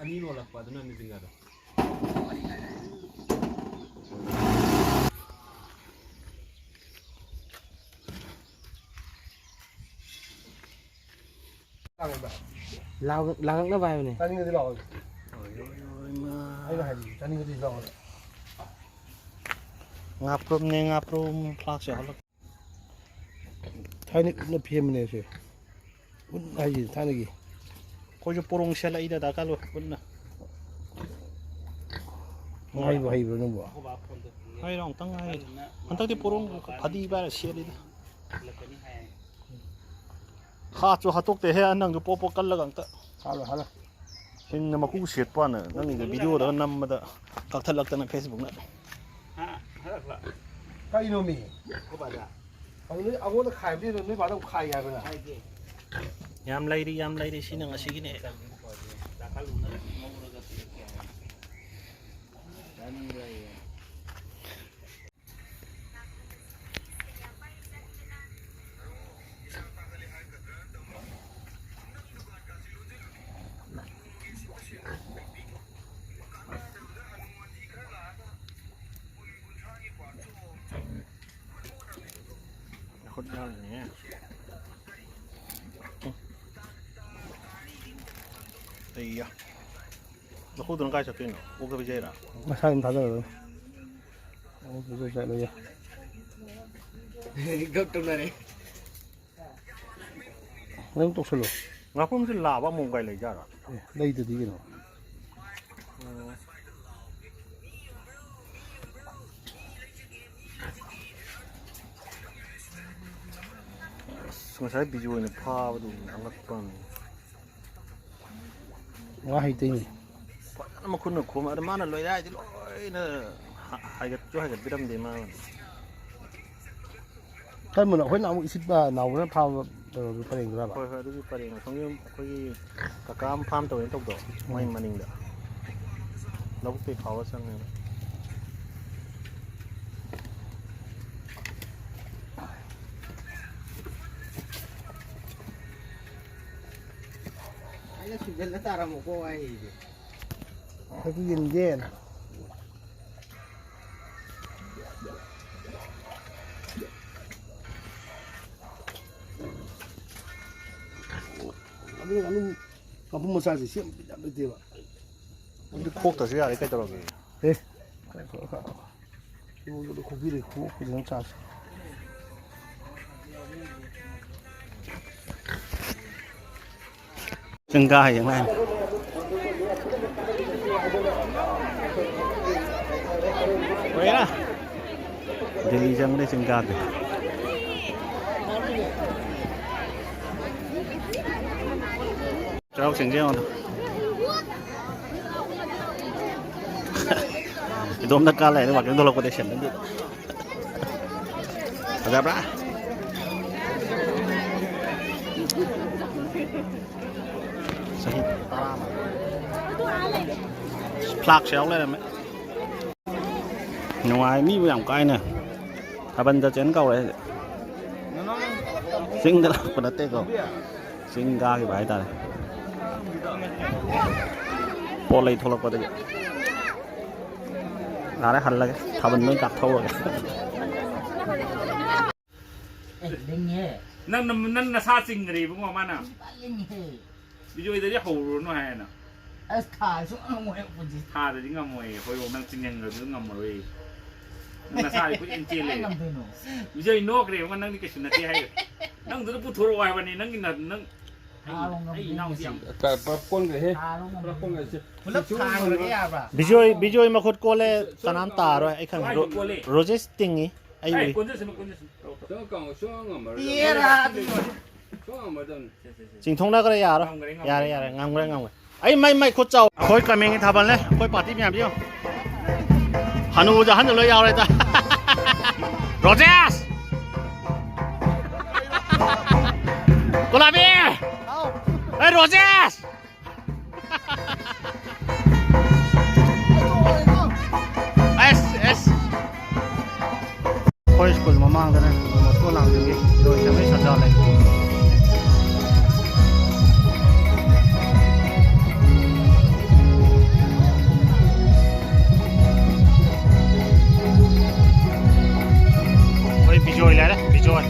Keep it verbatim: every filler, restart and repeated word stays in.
ꯑꯅꯤ ꯂꯣꯜꯂꯛꯄ ꯑꯗꯨꯅ ꯃꯤꯁꯤꯡꯒꯗꯣ꯫ ꯂꯥꯡꯉꯛꯅꯕ ꯍꯥꯏꯕꯅꯦ꯫ ꯆꯥꯅꯤꯡꯉꯗꯤ ꯂꯥꯛꯑꯣ꯫ ꯑꯩꯅ ꯍꯥꯏꯗꯤ ꯆꯥꯅꯤꯡꯉꯗꯤ ꯂꯥꯛꯑꯣ꯫ ꯉꯥꯄ꯭ꯔꯨꯝꯅꯦ, ꯉꯥꯄ꯭ꯔꯨꯝ꯫ ꯐ꯭ꯂꯥꯛꯁ ꯌꯥꯎꯍꯜꯂꯛ꯫ ꯊꯥꯏꯅ ꯎꯠꯅ ꯐꯦꯝꯕꯅꯦ ꯁꯦ꯫ ꯎꯠ ꯍꯥꯏꯁꯦ ꯊꯥꯏꯅꯒꯤ꯫ ꯑꯩꯈꯣꯏꯁꯨ ꯄꯣꯔꯣꯡ ꯁꯦꯠꯂꯛꯏꯗ ꯗꯔꯀꯥꯔ ꯂꯣꯏ ꯎꯠꯅ꯫ ꯉꯥꯏꯕ ꯍꯩꯕ꯭ꯔꯣ ꯅꯪꯕꯣ? ꯍꯩꯔꯣ ꯑꯃꯨꯛꯇꯪ ꯉꯥꯏ꯫ ꯍꯟꯗꯛꯇꯤ ꯄꯣꯔꯣꯡ ꯐꯗꯤ ꯄꯥꯏꯔ ꯁꯦꯠꯂꯤꯗ꯫ ꯍꯥꯠꯁꯨ ꯍꯥꯠꯇꯣꯛꯇꯦꯍꯦ, ꯅꯪꯁꯨ ꯄꯣꯞ ꯄꯣꯞ ꯀꯜꯂꯒ ꯑꯝꯇ꯫ ꯍꯥꯠꯂꯣ, ꯍꯥꯠꯂꯣ꯫ ꯍꯤꯡꯅ ꯃꯀꯨ ꯁꯦꯠꯄꯅ ꯅꯪꯒꯤꯗ ꯚꯤꯗꯤꯑꯣꯗꯒ ꯅꯝꯕꯗ ꯀꯛꯊꯠꯂꯛꯇꯅ ꯐꯦꯁꯕꯨꯛꯅ꯫ ꯀꯩꯅꯣꯃꯤ? ꯑꯩꯉꯣꯟꯗ, ꯑꯩꯉꯣꯟꯗ ꯈꯥꯏꯕꯗꯤ ꯅꯣꯏ ꯕꯥꯗ ꯑꯃꯨꯛ ꯈꯥꯏꯒꯦ ꯍꯥꯏꯕ꯭ꯔꯥ? ꯌꯥꯝ ꯂꯩꯔꯤ, ꯌꯥꯝ ꯂꯩꯔꯤ, ꯁꯤꯅ ꯉꯁꯤꯒꯤꯅꯦ꯫ ꯈꯨꯠ ꯌꯥꯎꯔꯤꯅꯦ꯫ ꯑꯩꯌꯥ꯫ ꯃꯈꯨꯗꯨꯅ ꯀꯥꯏ ꯆꯠꯇꯣꯏꯅꯣ? ꯑꯣꯛꯇ ꯄꯤꯖꯩꯔꯥ? ꯃꯁꯥ ꯑꯗꯨꯝ ꯊꯥꯗꯔꯗꯣꯏꯅꯤ꯫ ꯑꯣꯛꯇ ꯄꯤꯖ ꯆꯠꯂꯣꯏꯌꯦ꯫ ꯒꯞ ꯇꯧꯅꯔꯦ꯫ ꯅꯪ ꯇꯧꯁꯜꯂꯣ꯫ ꯉꯥꯄ꯭ꯔꯨꯝꯁꯦ ꯂꯥꯕ ꯑꯃꯣꯝ ꯀꯥꯏ ꯂꯩꯖꯥꯠꯔꯣ? ꯑꯦ, ꯂꯩꯗꯗꯤ ꯀꯩꯅꯣ꯫ ꯑꯁ, ꯉꯁꯥꯏ ꯕꯤꯖꯨ ꯑꯣꯏꯅ ꯐꯥꯕꯗꯨ ꯑꯉꯛꯄ ꯑꯃꯅꯤ꯫ ꯉꯥ ꯍꯩꯇꯩꯅꯦ꯫ ꯐꯖꯅ ꯃꯈꯨꯠꯅ ꯈꯣꯝꯃꯦ꯫ ꯑꯗ ꯃꯥꯅ ꯂꯣꯏꯔꯦ ꯍꯥꯏꯗꯤ ꯂꯣꯏꯅ ꯍꯥ-, ꯍꯥꯏꯒꯠꯁꯨ ꯍꯥꯏꯒꯠꯄꯤꯔꯝꯗꯦ ꯃꯥꯅ꯫ ꯀꯔꯝꯕꯅꯣ? ꯑꯩꯈꯣꯏꯅ ꯑꯃꯨꯛ ꯏꯁꯤꯠꯄ ꯅꯥꯎꯕꯅ ꯐꯥꯕ ꯀꯩꯅꯣꯗꯨ ꯄꯔꯦꯡꯗꯨꯔꯕ? ꯍꯣꯏ, ꯍꯣꯏ, ꯑꯗꯨꯒꯤ ꯄꯔꯦꯡ ꯑꯁꯣꯝꯒꯤ ꯑꯩꯈꯣꯏꯒꯤ ꯀꯀꯥ ꯑꯃ ꯐꯥꯝ ꯇꯧꯋꯦꯅ ꯇꯧꯕꯗꯣ, ꯃꯣꯏ ꯎꯝ꯫ ꯃꯅꯤꯡꯗ꯫ ꯂꯧꯕꯨꯛꯇꯩ ꯐꯥꯎꯔ ꯆꯪꯉꯦꯕ꯫ ꯁꯤꯗ ꯁꯨꯖꯜꯂ ꯆꯥꯔꯝꯃꯣꯀꯣ ꯍꯥꯏꯔꯤꯁꯦ꯫ ꯑꯩꯈꯣꯏꯒꯤ ꯌꯦꯟꯒꯦꯅ꯫ ꯑꯗꯨꯅ ꯑꯗꯨꯝ ꯃꯄꯨꯝ ꯃꯆꯥꯁꯦ ꯁꯦꯝ ꯌꯥꯝ ꯂꯩꯇꯦꯕ꯫ ꯑꯗꯨ ꯈꯣꯛꯇ꯭ꯔꯁꯨ ꯌꯥꯔꯦ, ꯀꯩꯗꯧꯔꯒꯦ? ꯑꯦ, ꯏꯃꯨꯡꯗ ꯈꯣꯛꯄꯤꯔꯦ, ꯈꯣꯛ ꯐꯖꯅ ꯆꯥꯁꯤ꯫ ꯆꯤꯡ ꯀꯥ ꯍꯌꯦꯡ ꯂꯥꯛꯑꯦ꯫ ꯂꯣꯏꯔꯦ꯫ ꯗꯦꯜꯂꯤ ꯆꯪꯕꯗꯩ ꯆꯤꯡ ꯀꯥꯗꯦ꯫ ꯆꯩꯔꯥꯎ ꯆꯤꯡꯁꯦ ꯌꯦꯡꯉꯣ꯫ ꯏꯇꯣꯝꯇ ꯀꯥ ꯂꯩꯔꯦ, ꯋꯥꯀꯤꯡ ꯊꯣꯛꯂꯛꯄꯗꯩ ꯁꯦꯟꯗꯟꯗꯤ꯫ ꯐꯖꯕ꯭ꯔꯥ? ꯆꯍꯤ ꯇꯔꯥ꯫ ꯐ꯭ꯂꯥꯛꯁ ꯌꯥꯎ ꯂꯩꯔꯝꯃꯦ꯫ ꯅꯨꯡꯉꯥꯏ, ꯃꯤꯕꯨ ꯌꯥꯝ ꯀꯥꯏꯅ꯫ ꯊꯥꯕꯜ ꯆꯠꯁꯦꯅ ꯀꯧꯔꯦ꯫ ꯆꯤꯡꯗ ꯂꯥꯛꯄ ꯅꯠꯇꯦꯀꯣ꯫ ꯆꯤꯡ ꯀꯥꯈꯤꯕ ꯍꯥꯏꯇꯥꯔꯦ꯫ ꯄꯣꯠ ꯂꯩ ꯊꯣꯛꯂꯛꯄꯗꯒꯤ꯫ ꯌꯥꯔꯦ, ꯍꯜꯂꯒꯦ꯫ ꯊꯥꯕꯜ ꯂꯣꯏ ꯀꯥꯞꯊꯧꯔꯒꯦ꯫ ꯑꯦ, ꯂꯤꯡꯉꯦ꯫ ꯅꯪ, ꯅꯪ, ꯅꯪ ꯅꯁꯥ ꯆꯤꯡꯈ꯭ꯔꯦ ꯏꯕꯨꯡꯉꯣ ꯃꯥꯅ꯫ ꯁꯤꯗꯤ ꯐꯖꯅ ꯂꯤꯡꯉꯦ꯫ ꯕꯤꯖꯣꯏꯗꯗꯤ ꯍꯧꯔꯨꯔꯅꯨ ꯍꯥꯏꯌꯦꯅ꯫ ꯑꯁ, ꯊꯥ ꯁꯨꯡꯉꯝ ꯉꯝꯃꯣꯏ ꯑꯩ ꯄꯨꯟꯁꯤ꯫ ꯊꯥꯗꯗꯤ ꯉꯝꯃꯣꯏ꯫ ꯍꯣꯏꯔꯣꯡ ꯅꯪ ꯆꯤꯡꯁꯤꯟꯈ꯭ꯔꯁꯨ ꯉꯝꯃꯔꯣꯏ꯫ ꯅꯪ ꯅꯁꯥꯗꯤ ꯀꯣꯏꯆꯦꯟ ꯆꯦꯜꯂꯦ꯫ ꯀꯃꯥꯏ ꯉꯝꯗꯣꯏꯅꯣ? ꯕꯤꯖꯣꯏ ꯅꯣꯛꯈ꯭ꯔꯦ ꯏꯕꯨꯡꯉꯣ, ꯅꯪꯗꯤ ꯀꯩꯁꯨ ꯅꯠꯇꯦ ꯍꯥꯏꯌꯨ꯫ ꯅꯪꯗꯨꯅ ꯄꯨꯊꯣꯔꯛꯑꯣ ꯍꯥꯏꯕꯅꯤ, ꯅꯪꯒꯤ ꯅ-, ꯅꯪ, ꯑꯩ, ꯊꯥꯔꯣ ꯑꯩ ꯏꯅꯥꯎꯁꯤ ꯌꯥꯝ ꯉꯝꯗꯣꯏꯅꯣ? ꯄꯨꯂꯞ ꯊꯥꯡꯈ꯭ꯔꯒꯦ ꯌꯥꯕ꯭ꯔꯥ? ꯕꯤꯖꯣꯏ, ꯕꯤꯖꯣꯏ ꯃꯈꯨꯠ ꯀꯣꯜꯂꯦ, ꯀꯅꯥꯝ ꯇꯥꯔꯣꯏ, ꯑꯩ ꯈꯪꯉꯦ꯫ ꯔꯣ-, ꯔꯣꯖꯦꯁ ꯇꯤꯡꯉꯤ꯫ ꯑꯩ ꯎꯏ꯫ ꯀꯣꯟꯖꯁꯅꯨ, ꯀꯣꯟꯖꯁꯅꯨ꯫ ꯇꯧ, ꯇꯧ꯫ ꯆꯪꯉꯛꯀꯅꯨ, ꯁꯨꯡꯉꯝ ꯉꯝꯃꯔꯣꯏ꯫ ꯄꯤꯔꯥ ꯑꯗꯨ ꯂꯣꯏꯔꯦ꯫ ꯁꯨꯡꯉꯝ ꯉꯝꯃꯔꯣꯏꯗꯕꯅꯤ꯫ ꯁꯦ, ꯁꯦ, ꯁꯦ, ꯁꯦ꯫ ꯆꯤꯡꯊꯣꯛꯅꯈ꯭ꯔꯦ, ꯌꯥꯔꯣꯏ꯫ ꯉꯝꯈ꯭ꯔꯦ, ꯉꯝꯈ꯭ꯔꯦ, ꯌꯥꯔꯦ, ꯌꯥꯔꯦ, ꯉꯝꯈ꯭ꯔꯦ꯫ ꯉꯝꯈ꯭ꯔꯦ, ꯉꯝꯈ꯭ꯔꯦ꯫ ꯑꯩ ꯃꯩ, ꯃꯩ ꯈꯨꯠ ꯆꯥꯎ꯫ ꯑꯩꯈꯣꯏ ꯀꯃꯦꯡꯒꯤ ꯊꯥꯕꯜꯅꯦ, ꯑꯩꯈꯣꯏ ꯄꯥꯔꯇꯤ ꯃꯌꯥꯝꯁꯤ ꯌꯦꯡꯉꯣ꯫ ꯍꯅꯨꯕꯁꯨ ꯑꯍꯟꯁꯨ ꯂꯣꯏ ꯌꯥꯎꯔꯦꯗ꯫ ꯔꯣꯖꯦꯁ! ꯒꯨꯂꯥꯕꯤ! ꯍꯥꯎ꯫ ꯑꯩ ꯔꯣꯖꯦꯁ! ꯑꯦꯁ, ꯑꯦꯁ꯫ ꯑꯩꯈꯣꯏ ꯁ꯭ꯀꯨꯜ ꯃꯃꯥꯡꯗꯅꯦ ꯗꯣꯟ ꯕꯣꯁꯀꯣ ꯑꯉꯥꯡꯁꯤꯡꯒꯤ ꯏꯔꯣꯏꯁꯦꯝꯕꯒꯤ ꯁꯖꯥ ꯂꯩ꯫ ꯕꯤꯖꯣꯏ ꯂꯩꯔꯦ, ꯕꯤꯖꯣꯏ꯫